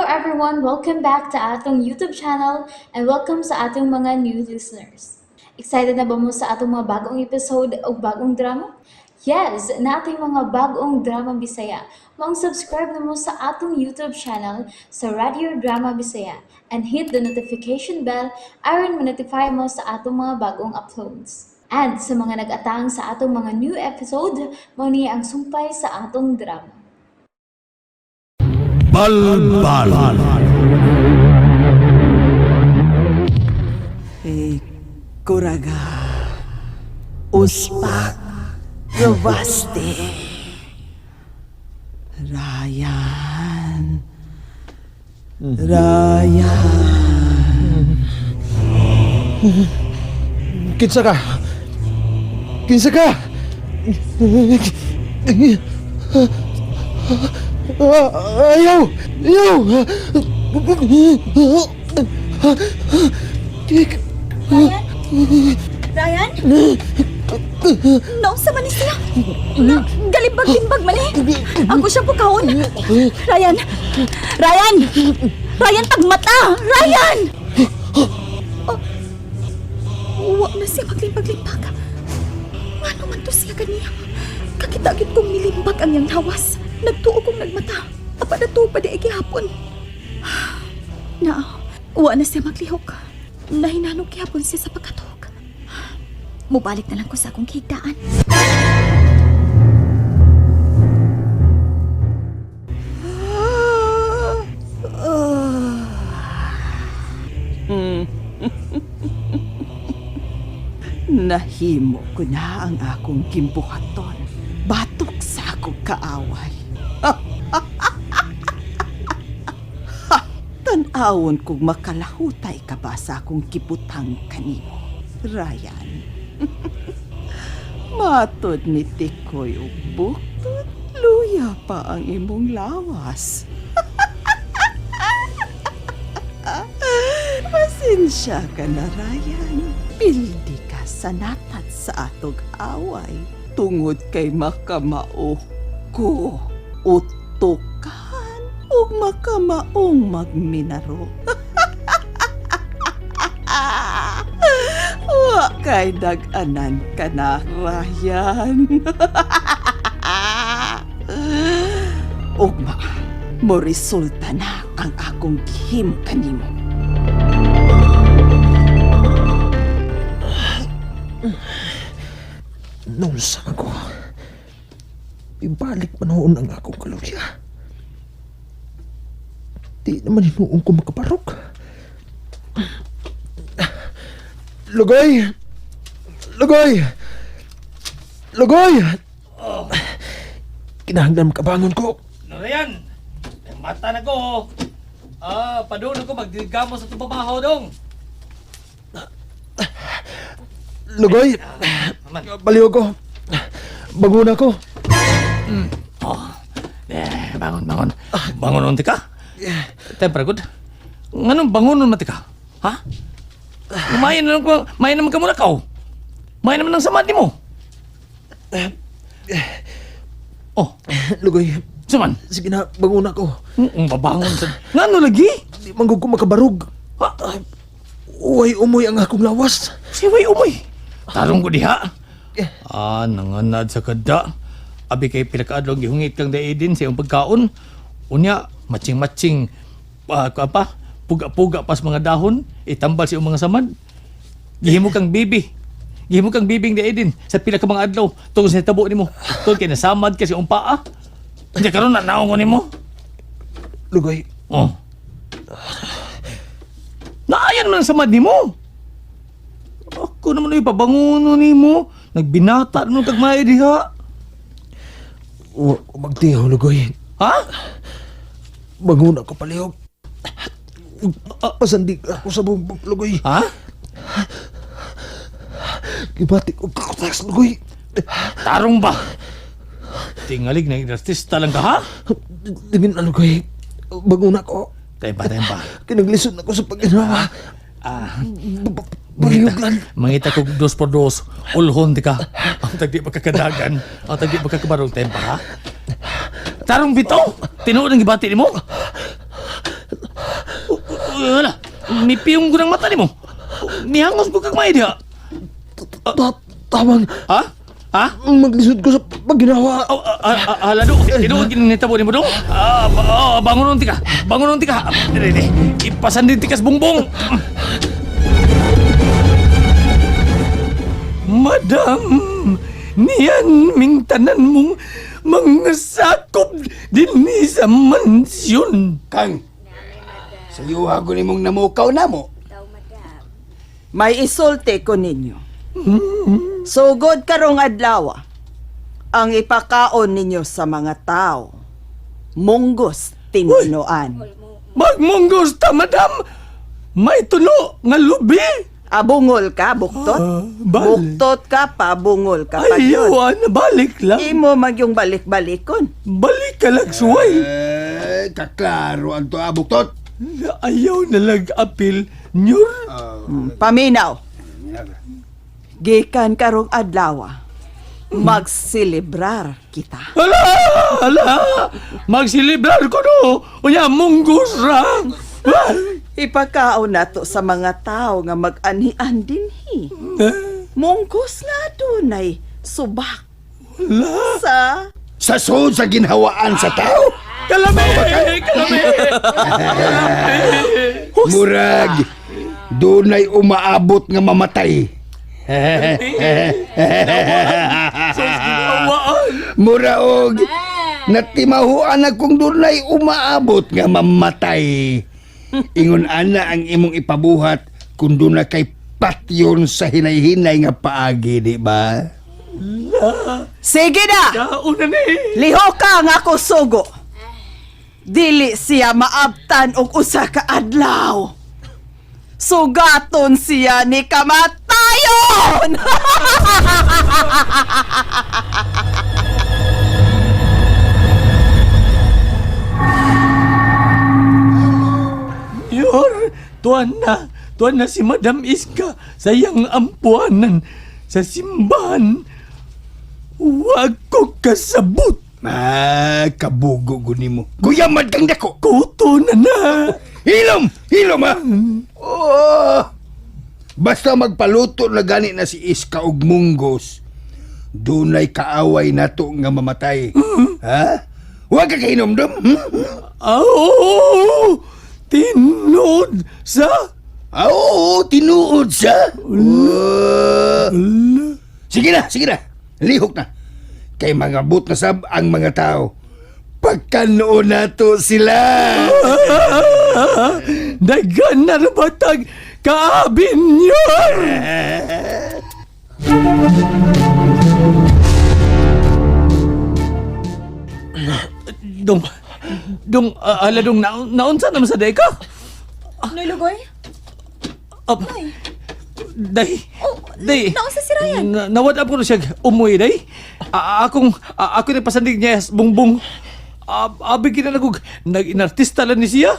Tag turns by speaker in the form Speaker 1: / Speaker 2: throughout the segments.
Speaker 1: everyone! Welcome back to atong YouTube channel and welcome sa atong mga new listeners. Excited na ba mo sa atong mga bagong episode o bagong drama? Yes, nating mga bagong drama Bisaya. Maong subscribe na mo sa atong YouTube channel sa Radio Drama Bisaya and hit the notification bell aron ma-notify mo sa atong mga bagong uploads. And sa mga nag-atang sa atong mga new episode, mao ni ang sumpay sa atong drama.
Speaker 2: Balbal.
Speaker 3: Eh, kuraga. Uspak. Robaste. Ryan. Ryan.
Speaker 2: Kinsa ka? Kinsa ka? Ayaw! Ayaw!
Speaker 4: Ryan? Ryan? Naunsa man ni siya? Na, galimbag-limbag man eh. Ako siya pukahon. Ryan! Ryan! Ryan, tagmata! Ryan! Oh, wa na siya maglimbag-limbag. Ngano man to siya kaniya? Kakita gyud kong nilimbag ang iyang hawas. Nagtuo kong nagmata. Apa na to pa di ay gihapon. Na, wa na siya maglihok. Nahinanong gihapon siya sa pagkatuog. Mubalik na lang ko sa akong kigdaan.
Speaker 3: Nahimo ko na ang akong gimbuhaton. Batok sa akong kaaway. Tan-awon kung makalahutay ka ba sa akong gibutang kanimo, Ryan. Matod ni Tikoy ug buktot, luya pa ang imong lawas. Pasensya ka na, Ryan. Pildi ka sa natat sa atog away. Tungod kay makamao ko. Utukan ug makamaong magminaro. Wa kay dag-anan ka na, Ryan. Ugma, mo resulta na ang akong gihim kanimo.
Speaker 2: Nunsa man ko. Ibalik pa noon ang akong kalorya. Di naman hinuon ko makabarok. Lugoy! Lugoy! Lugoy! Kinahanglan makabangon ko.
Speaker 5: Narayan! Mata na ko! Ah, padulong ko magdigamo sa tubabaho dong.
Speaker 2: Lugoy!
Speaker 5: Aman.
Speaker 2: Baliw ko. Bangon ako.
Speaker 5: Oh. Eh, bangon, bangon. Bangon unti ka? Tempra good. Nganong bangonon man ti ka? Ha? Mayan na lang ko, mayan naman ka muna ka. Oh. Mayan naman ang samad nimo. Oh,
Speaker 2: Lugoy,
Speaker 5: suman.
Speaker 2: sige na, bangon ako.
Speaker 5: Babangon sa. Ngano lagi?
Speaker 2: Di man gud ko makabarog.
Speaker 5: Ha?
Speaker 2: Uway umoy ang akong lawas.
Speaker 5: Siway umoy. Tarong ko diha. Ah, nanganad sa kada. Abi kay pila ka adlaw gihungit kang daidin sa iyong pagkaon. Unya, matching-matching ah, kuan pa, puga-puga pas mga dahon, itambal sa iyong mga samad. Gihimo kang bibi. Gihimo kang bibing daidin sa pila ka mga adlaw tungod sa tabo nimo. Tungod kay nasamad ka sa iyong paa. Unya karon na naong ko nimo.
Speaker 2: Lugoy,
Speaker 5: Oh. Naayan man ang samad nimo. Ako naman ay pabanguno nimo. Nagbinata naman kag maayo diha.
Speaker 2: wa ko magtihaw, Lugoy.
Speaker 5: Ha?
Speaker 2: Bangon ako palihog. Pasandig ako sa bumbong, Lugoy.
Speaker 5: Ha?
Speaker 2: Gibati ko kakutas, Lugoy.
Speaker 5: Tarong ba? Tingalig na artista lang ka ha?
Speaker 2: Dingin na, Lugoy. Bangon ako.
Speaker 5: Tempa, tempa.
Speaker 2: Kinaglisod ako sa pag-inawa.
Speaker 5: Ah,
Speaker 2: Palihog lang.
Speaker 5: mangita kog dos por dos. Ulhon di ka. Ang tagdi pagkakadagan. Ang tagdi pagkakabarong tempa ha? Tarong bitaw! Tinuod ang gibati nimo? Hala, mipiyong ko ng mata nimo. Mihangos ko kag may diha.
Speaker 2: Tamang,
Speaker 5: Ha? Ha?
Speaker 2: maglisod ko sa pagginawa.
Speaker 5: Oh, hala do, tinuod gini nitabo nimo dong. Ah, bangon tika. Bangon tika. Dire dire. Ipasan din tikas bongbong. Madam, niyan ming tanan mong mga sakop dinhi sa mansyon.
Speaker 6: Kang, sa yuha ko nimong namukaw na mo.
Speaker 3: May isulti ko ninyo. Sugod karong adlaw, ang ipakaon ninyo sa mga tao. Munggos tinunuan.
Speaker 5: Magmunggos ta, madam! May tulo nga lubi!
Speaker 3: Abungol ka, buktot.
Speaker 5: Ah, balik.
Speaker 3: Buktot ka, pabungol ka pa
Speaker 5: Ayaw,
Speaker 3: yun.
Speaker 5: ana, balik lang.
Speaker 3: Imo magyong balik-balikon.
Speaker 5: Balik ka lang, suway.
Speaker 6: Eh, kaklaro ang to abuktot.
Speaker 5: Ayaw na lag-apil, Nyur.
Speaker 3: Paminaw. Gikan karong adlaw, magselebrar kita.
Speaker 5: Ala! Ala! Magsilibrar ko no! Unya, munggos ra! Ah!
Speaker 3: Ipakaon nato sa mga tao nga mag-anian dinhi. Munggos nga dunay subak. Sa
Speaker 6: Sa sud sa ginhawaan sa tao.
Speaker 5: Kalami! Kalami!
Speaker 6: Murag, dunay umaabot nga mamatay.
Speaker 5: Awaan!
Speaker 6: Muraog, natimahuan akong dunay umaabot nga mamatay. Ingon ana ang imong ipabuhat kung duna kay patyon sa hinay-hinay nga paagi, di ba?
Speaker 3: Sige na!
Speaker 5: Kauna ni!
Speaker 3: Lihok ka nga ako sugo. Dili siya maabtan og usa ka adlaw. Sugaton siya ni kamatayon!
Speaker 5: Yor, tuan na. Tuan na si Madam Iska sa iyang ampuanan sa simbahan. Huwag ko kasabot.
Speaker 6: Ah, kabugo guni mo. Guyamad kang dako.
Speaker 5: Kuto na na.
Speaker 6: Hilom! Hilom ha! Oh! Basta magpaluto na gani na si Iska og munggos, dunay kaaway nato nga mamatay. Ha? Huwag ka kahinomdom. Hmm?
Speaker 5: Aw! Tinod sa...
Speaker 6: Ah, oo, tinuod siya. Oh. Sige na, sige na. Lihok na. Kay mangabot na sab ang mga tao. Pagkanoon nato sila.
Speaker 5: Dagan na rabatag kaabin yor! Dong, dong, ala dong, naunsa naman sa day ka?
Speaker 4: Noy Lugoy?
Speaker 5: Up. Day.
Speaker 4: Oh,
Speaker 5: Day.
Speaker 4: naunsa si Ryan?
Speaker 5: Na, nawad up ko na siya umuwi, day. Akong, ako na pasandig niya sa bungbong. Abi kinanagog, nag-inartista lang ni siya.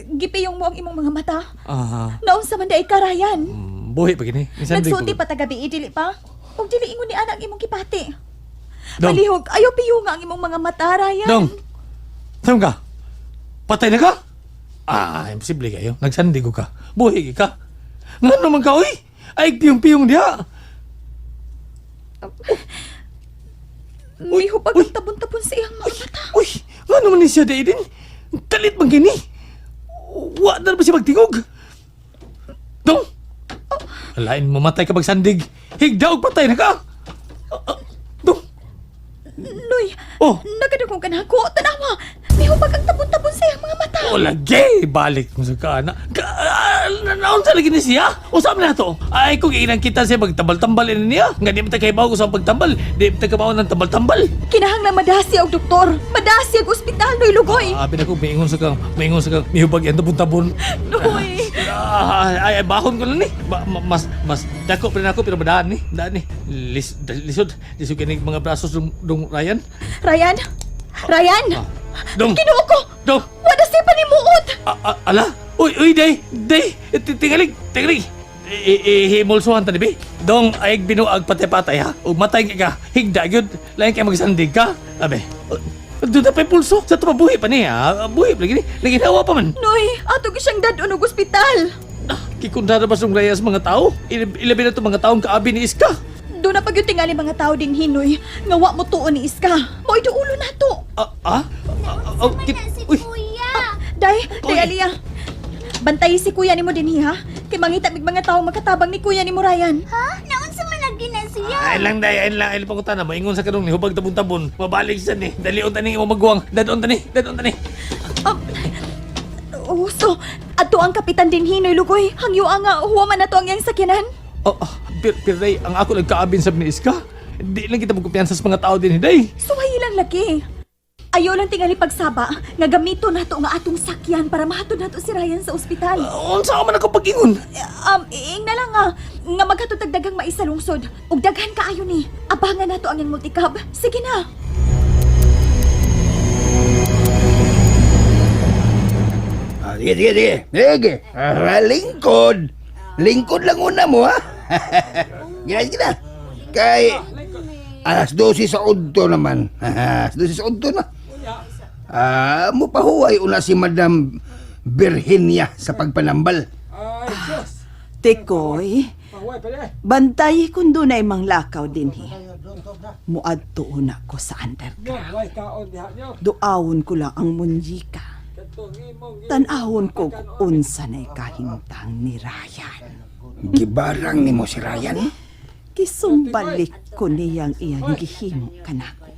Speaker 4: Gipiyong mo ang imong mga mata.
Speaker 5: Ah,
Speaker 4: Naunsa man day ka, Ryan?
Speaker 5: buhi pa gini. Isandig
Speaker 4: Nagsulti
Speaker 5: ko.
Speaker 4: pa tagabi, dili pa. Ug dili ingon ni ana ang imong kipati.
Speaker 5: Dong.
Speaker 4: Palihog, ayaw piyunga ang imong mga mata, Ryan.
Speaker 5: Dong. Saan ka? Patay na ka? Ah, imposible kayo. Nagsandig ko ka. Buhi ka. Ngano man ka, uy? Ay, piyong-piyong diha.
Speaker 4: May hubag ang tabon-tabon sa iyang mga mata.
Speaker 5: Uy, ngano man ni siya din? Kalit man gini. Wa na ba siya magtingog? Dong! Alain, mamatay ka magsandig. Higda og patay na ka. Ah, Dong!
Speaker 4: Noy,
Speaker 5: Oh.
Speaker 4: nagadugong ka na ako. Tanawa, may hubag ang tabon-tabon sa iyang mga mata.
Speaker 5: O lagi, balik mo sa kaana. Naunsa lagi ni siya? Usap na to. Ay, kung inang kita siya, magtambal-tambal ini niya. Nga di mo tayo kahibaw sa pagtambal. Di mo tayo kahibaw ng tambal-tambal.
Speaker 4: Kinahanglan madasi og doktor. Madasi og ospital, Noy Lugoy.
Speaker 5: Abi na ko, maingon sa kang, mihubag yan, tabon-tabon.
Speaker 4: Noy.
Speaker 5: Ah, ay, bahon ko lang ni. Mas, dako pa rin ako, pero madaan ni. Daan ni. Lisod, lisod kinig mga brasos dong, dong Ryan.
Speaker 4: Ryan! Ryan!
Speaker 5: Dong,
Speaker 4: Ginoo ko!
Speaker 5: dong.
Speaker 4: Wala siya panimuot!
Speaker 5: Ala! Uy, uy, day! Day! Tingalig! Tingalig! Himulsuhan ta ni bi. Dong, ay binuag patay-patay ha. Ug matay ka, higda gyud. Lain kay magsandig ka. Abe. Doon na pa'y pulso. Sa ito pa, buhi pa niya. Buhi pa lagi ni. Naginawa pa man.
Speaker 4: Noy, ato gyud siyang dad-on og ospital.
Speaker 5: Ah, kikundara ba sung rayas mga tao? Ilabi na itong mga taong kaabi ni Iska.
Speaker 4: Doon na pagyud tingali mga tao din hinoy nga wa mo tuon ni Iska. Mo'y duulo nato.
Speaker 5: Ah, ah? Ah, ah,
Speaker 1: Si
Speaker 5: uy,
Speaker 1: Kuya!
Speaker 4: Day,
Speaker 5: Uy.
Speaker 4: day Aliyah. Bantay si kuya nimo dinhi ha. Kay mangita mig mga tawo makatabang ni kuya nimo Ryan.
Speaker 1: Ha? Naunsa man lagi na siya?
Speaker 5: Ay lang day, ay lang, ay lang pangutana mo. Ingon sa kanong ni hubag tabon-tabon. Mabalik siya ni. Dalion tani imong maguwang. Dadon tani, dadon tani.
Speaker 4: Oh, so adto ang kapitan din hinoy lugoy. Hangyo nga huwa man nato ang iyang sakyanan.
Speaker 5: Oh, oh, pero day, ang ako nagkaabin sa ni Iska. Di lang kita magkumpiyansa sa mga tao din, day.
Speaker 4: Suwayi lang lagi. Ayaw lang tingali pagsaba nga gamito nato nga atong sakyan para mahatod nato si Ryan sa ospital.
Speaker 5: Unsa man ako pag-ingon?
Speaker 4: Iing na lang nga maghatod tag daghang mais sa lungsod. Ug daghan kaayo ni. Abangan nato ang iyang multicab. Sige na.
Speaker 6: Ah, sige, sige, sige. Sige. Ah, lingkod. Lingkod lang una mo, ha? Gina, sige na. Kay, alas 12 sa udto naman. Alas 12 sa udto na. Ah, mupahuway una si Madam Virginia sa pagpanambal.
Speaker 3: Tikoy, bantay kung dunay manglakaw dinhi. Muadto na ko sa underground. Duawon ko lang ang munyika. Tan-awon ko kung unsa na'y kahimtang ni Ryan.
Speaker 6: Gibarang nimo si Ryan.
Speaker 3: Kisumbalik ko niyang iyang gihimo kanako.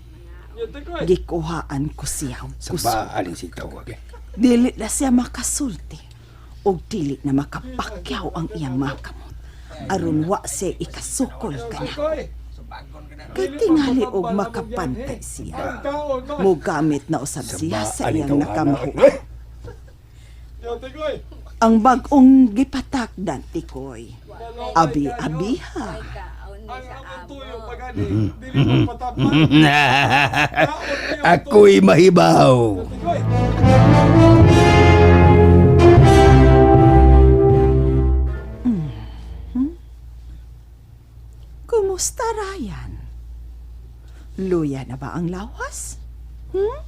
Speaker 3: Gikuhaan ko siya og
Speaker 6: Sa
Speaker 3: kusog.
Speaker 6: baaling sitaw, okay?
Speaker 3: Dili na siya makasulti og dili na makapakyaw ang iyang mga kamot. Aron wa siya ikasukol kanako. Kay tingali og makapantay siya. Mugamit na usab siya sa
Speaker 6: baaling
Speaker 3: iyang
Speaker 6: tawhana,
Speaker 3: nakamahuan. Ang bag-ong gipatakdan tikoy. Abi-abiha.
Speaker 6: Ako'y mahibaw.
Speaker 3: Kumusta, Ryan? Luya na ba ang lawas? Hmm?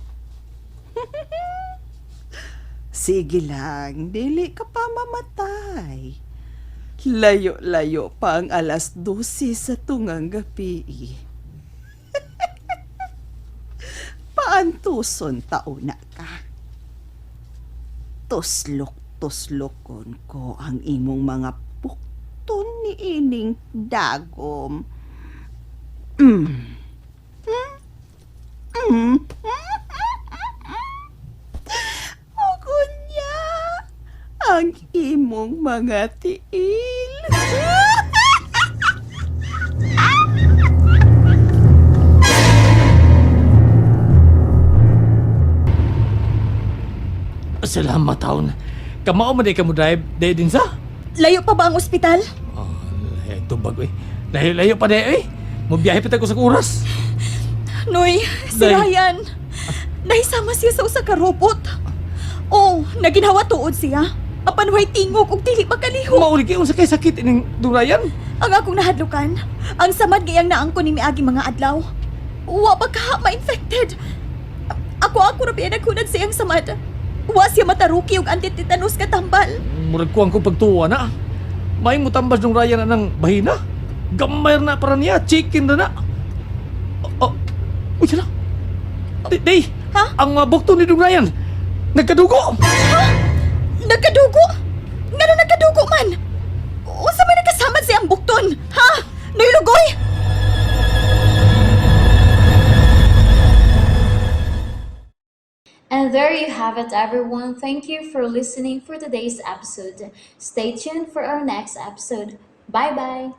Speaker 3: Sige lang, dili ka pa mamatay. Layo-layo pa ang 12:00 sa tungang gabi. Paantuson tao na ka. Tuslok-tuslokon ko ang imong mga pukton ni ining dagom. Ug unya, ang imong mga tiil.
Speaker 5: Salamat taon. Kamao man day ka mo drive day din sa.
Speaker 4: Layo pa ba ang ospital?
Speaker 5: Oh, layo tubag oy. Layo-layo pa day oy. Mobiyahe pa ta ko sa oras.
Speaker 4: Noy, si
Speaker 5: Day.
Speaker 4: Ryan. Nahisama siya sa usa ka robot. Oh, naginhawa tuod siya. Apan way tingog ug dili makalihok.
Speaker 5: Mauli kay unsa kay sakit ining durayan?
Speaker 4: Ang akong nahadlukan, ang samad gayang naangko ni miagi mga adlaw. Wa pa ka ma-infected. Ako ra biya naghunad sa iyang samad. Wa siya mataruki og antitetanus katambal.
Speaker 5: Murag kuwang ko pagtuwa na. May mutambas nung Ryan na ng bahina. Gamay na para niya, chicken na na. Oh, oh. Uy, sila. Day,
Speaker 4: Ha?
Speaker 5: ang mga bukto ni Dung Ryan, nagkadugo.
Speaker 4: Nagkadugo? Ngano nagkadugo man? Unsa may nagkasamad sa iyang bukton? Ha? Nuylugoy?
Speaker 1: And there you have it, everyone. Thank you for listening for today's episode. Stay tuned for our next episode. Bye bye.